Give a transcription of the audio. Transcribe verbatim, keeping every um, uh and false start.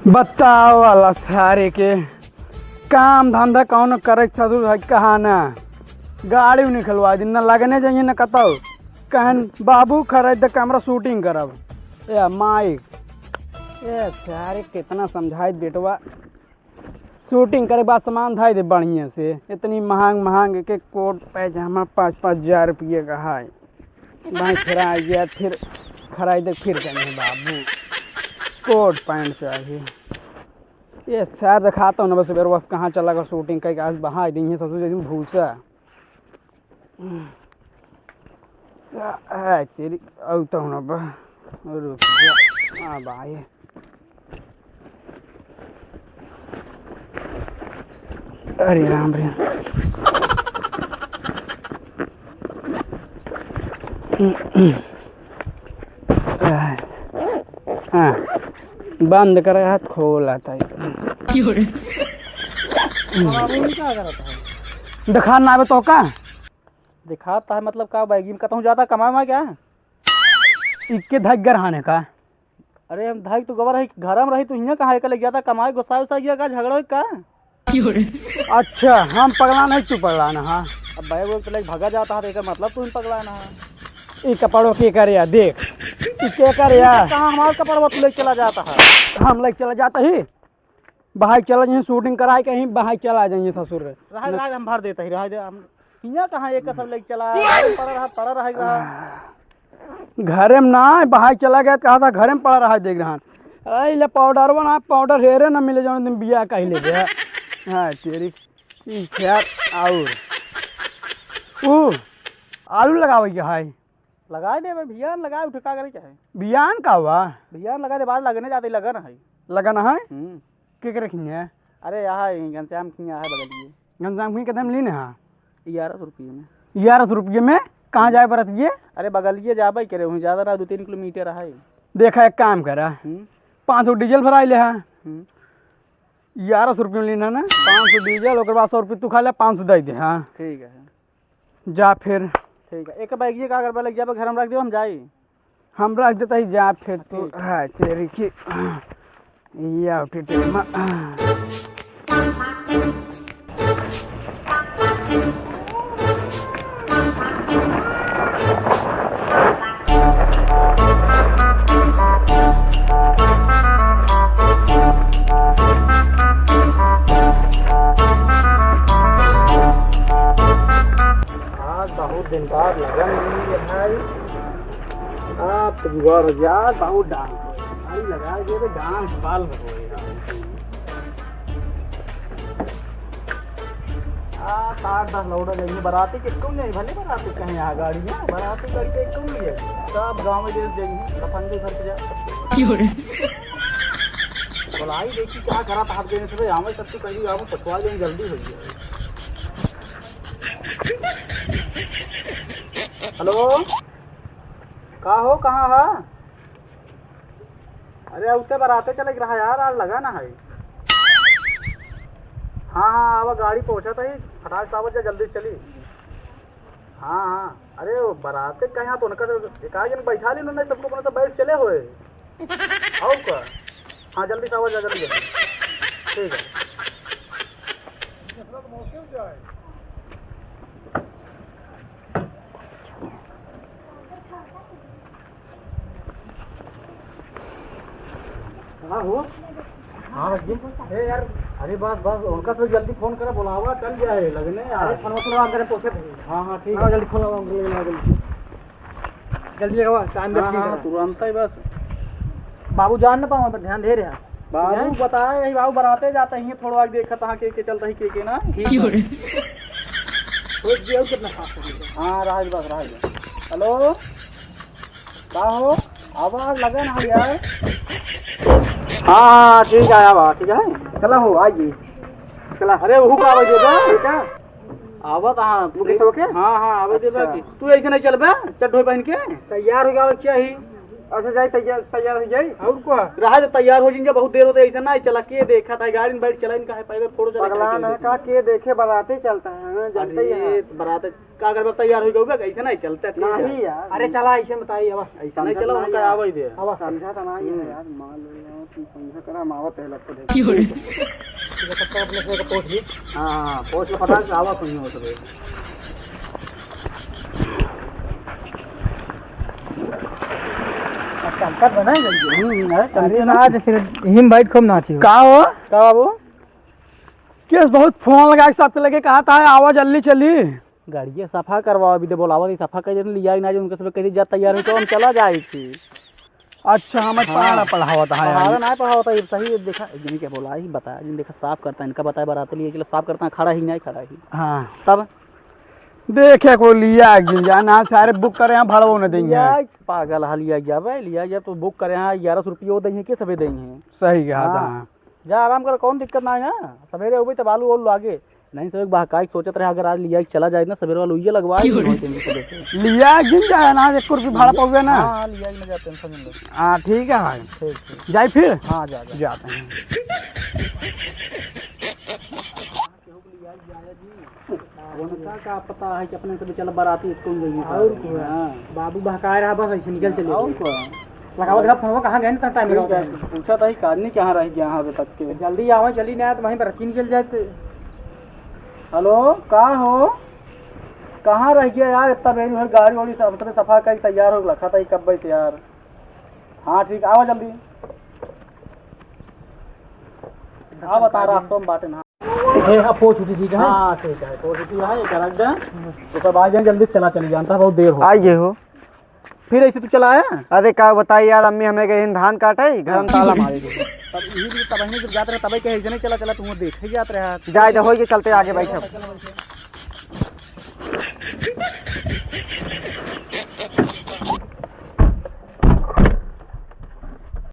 बताओ वाला सारे के काम धंधा कौन करे के ससुर है, कहा ना गाड़ी निकलवा दिन, ना लगने जाइए ना कतौ। कहन बाबू खरीद दे कैमरा शूटिंग करब। ए माइक, ए सारे कितना समझाई बेटवा, शूटिंग करे के बाद सामान धाई दे बढ़िया से। इतनी महंग महंग एक एक कोट पैजामा पाँच पाँच हजार रुपये का है। भाई फिर आ गया, फिर खरीद दे, फिर कहें बाबू कोट पैंट चाहिए। ये शहर दिखाता हूँ ना बस, बेरवस कहाँ चला गया शूटिंग कहीं आज बहा दी है ससुर जी भूसा। आ, आ, तेरी, आऊ तो ना बा। रुक जा। आ, भाई। अरे राम रे। हाँ, बंद करे हाथ खोल आता है। क्यों रे? बाबू, ये क्या करता है? दिखा ना आवे तो का? दिखाता है मतलब का, बैगी में कतहूँ जाता कमाए मा क्या? इक्के धक गरहाने का। अरे हम धाई तो गवर है, घर में रही तो हियाँ कहाँ एक लग जाता कमाए, गुस्सा उस्सा गया का, झगड़ा हो का? अच्छा, हम पगला नहीं, तू पगला ना, हाँ। अब बैग वैग तो लेके भागा जाता है, तो एकर मतलब तू ही पगला ना है। ई कपड़ों के करे या, देख। ई के करे या? कहाँ हमार कपड़वा तू लेके चला जाता है? हम लेके चला जाता ही। बहाई चला जाइए, शूटिंग कराए कहीं, बहाई चला जाइए ससुर रे। रहा, रहा, हम भर देता ही, रहा दे, हम हियाँ कहाँ एक सब लेके चला, पड़ा रहा, पड़ा रहा, रहा। घरे में ना, बहाई चला गया, कहा था घरे में पड़ा रहा, देख रहा। अरे ले पाउडरवा ना, पाउडर हेरे ना मिले, जौन दिन बिया कह ले गया। हाँ, तेरी, ई खैर, और। ऊ, आलू लगावे के है। लगाए दे बे, भियान लगाए उठे, का करे के है? भियान का हुआ? भियान लगाए दे, बाहर लगने जाते, लगन है। लगन है? हम्म। के करे खिया है? अरे, यहाँ ही घनश्याम खिया है बगलिए। घनश्याम खिया कितने में लीने हाँ? ग्यारह सौ रुपये में। ग्यारह सौ रुपये में? कहाँ जाए बरत ये? अरे, बगलिए जाबे करे, वहीं ज़्यादा ना, दो तीन किलोमीटर है। देखा, एक काम करा, हम्म। पाँच सौ डीजल भराई ले हा। हम्म। ग्यारह सौ रुपये में लीना ना, पाँच सौ डीजल, ओकर बाद सौ रुपये तू खा ले, पाँच सौ दे दे, हाँ। ठीक है। जा फिर। ठीक है, एक बैग ये का करबे, लग जाबे, घर में रख दे, हम जाई। हम रख देता ही, जा फिर तू। ठीक है। हाँ, तेरी की, ये उठी टेमा। आज बहुत दिन बाद लगन मिली है भाई। आज तो जुगाड़ हो गया, आज बहुत डांस हो गया। भाई लगा के तो डांस बाल हो गया। आ, आठ दस लौड़ा जाइए, बराती के क्यों नहीं, भले बराती कहीं आ गाड़ी में, बराती गाड़ी के क्यों नहीं है? सब गाँव में जैसे जाइए, कफन के घर पे जा। क्यों रे? बुलाई देखी क्या करा था, आप देने से आवे, सब तो कहीं आवे, पछवा जाए, जल्दी हो जाए। हेलो, का हो, कहाँ हा? अरे, उते बराते चले के रहा यार, आज लगा ना है। हाँ, हाँ, आवा, गाड़ी पहुँचा था ही, फटाक से आवा जा, जल्दी चली। हाँ, हाँ, अरे, वो बराते कहाँ तो उनका तो एक आध जन बैठा ली उन्होंने, सबको अपने तो बैठ चले हुए। और का? हाँ, जल्दी से आवा जा, जल्दी, जल्दी। ठीक है। हाँ हो। हाँ, रख दे। ए यार, अरे बस, बस, उनका तो जल्दी फोन करा, बुलावा, चल जाए, लगने यार। अरे, फोन उठा, हम करे, पूछे थे। हाँ, हाँ, ठीक हाँ, है। जल्दी फोन लगाओ, जल्दी लगाओ, जल्दी। जल्दी लगाओ, टाइम हाँ, वेस्ट नहीं हाँ, करा। तुरंत ही बस। बाबू जान ना पावा, पर ध्यान दे रहा। बाबू ठीक है? बताए, यही बाबू बराते जाता ही, थोड़ा आगे देखा था, के, के चलता ही, के, के ना। ठीक है। हो गया, और कितना साफ हो गया? हाँ, राज बस, राज बस। हेलो? का हो? आवाज लगा ना यार। हाँ, हाँ, ठीक है, आवा, ठीक है। चला हो, आइए। चला। अरे, वहू का आवाज देबा? बेटा। आवत हाँ। मुकेश हो के? हाँ, हाँ, आवे देबा अच्छा। की। तू ऐसे नहीं चलबा? चड्ढोई पहन के? तैयार हो जावे के चाही। अच्छा, जाई, तैयार, तैयार हो जाई। और का? रहा जो तैयार हो जिन, जब बहुत देर होते, ऐसे ना चला के देखा था, गाड़ी में बैठ चला, इनका है पैदल फोड़ो चला पगला के ना देखा। का, के देखे, बराते चलता है, हाँ, जानते ही अरे, हैं। बराते का करबे, तैयार हो गए, ऐसे नहीं चलता, ठीक है। नहीं यार। अरे चला, ऐसे बताइए, अब ऐसा नहीं समझा चला, तो उनका नहीं आवे दे। अब समझा तो नहीं है हम्म। यार, मान लो यार। पंखा करा, हम आवत है, लगता है। ठीक है, तब तक अपने से पोंछ ली। हाँ, हाँ, पोंछ लो फटाक से, आवत हुई हो सके। अच्छा, हम कट बनाए जाएंगे। हम्म, है, चल रही है ना। आज फिर हिम बाइट खूब नाची हो। का हो? का बाबू? केस बहुत फोन लगा के सबके लगे कहा था, आवा जल्दी चली। गाड़िया सफा करवाओ, अभी दे बोलावत ही, सफा कर देते, लिया ही ना जो उनके सब कह दी, जा तैयार हो तो हम चला जाए थी। अच्छा, हम हाँ। पढ़ाना पढ़ावत है पढ़ाना यार। ना पढ़ावत है, सही है, देखा, एक जनी के बोला ही, बताया, जिन देखा साफ करता है, इनका बताया, बारात लिए, चलो साफ करता है, खड़ा ही नहीं, खड़ा ही। हाँ। तब? देखे को लिया एक दिन जाना, सारे बुक करे हैं, भाड़ा वो न देंगे। लिया, पागल है, लिया जावे, लिया जावे तो बुक करे हैं, ग्यारह सौ रुपये वो देंगे, के सबे देंगे? सही कहा था। हाँ। जा आराम कर, कौन दिक्कत ना है ना, सवेरे हो गई तब आलू ओलू लागे। नहीं, सब एक बहकाई के सोचत रहे, अगर आज लिया के चला जाए ना, सवेरे वाला उइये लगवा ही नहीं होते हैं सुबह से। लिया जिन जाए ना, एक रुपये भाड़ा पउबे ना। हाँ, हाँ, लिया ही ना जाते हैं, समझ लो। हाँ, ठीक है भाई। ठीक, ठीक। जाए फिर? हाँ, जा, जा। जाते हैं। उनका का पता है कि अपने से बेचारा बाराती कौन गई है। और क्या? हाँ। बाबू बहकाए रहा, बस ऐसे निकल चले और गए। क्या? लगाओ, देखा फोनवा कहाँ गए ना, इतना टाइम ठीक लगा है, है। पूछा था ही, काजनी कहाँ रह गया अभी तक के? जल्दी आवे, चली ना, तो वहीं पर रखी निकल जाए तो। हेलो, का हो? कहाँ रह गया यार? इतना बेर भर गाड़ी वाड़ी सब, सब सफा कर तैयार हो रखा था, कब बैठे यार? हाँ, ठीक, आवा जल्दी। आवा, बता, रास्तों में बाटे ना। ए, अब पोंछ उठी, ठीक है? हाँ, ठीक है, पोंछ उठी है, एक रख दे। तो सब आ जाए, जल्दी से चला, चली जानता है, बहुत देर हो। आइए हो। फिर ऐसे तू चला आया? अरे का बताई यार, अम्मी हमें गई धान काटे, घर में ताला मारे थे। तब यही लिए तब हमने जब जात रहे, तब कहे, "ऐसे नहीं चला, चला, तू देखे जात रहा।" जाए दे, होई के चलते आगे बैठे।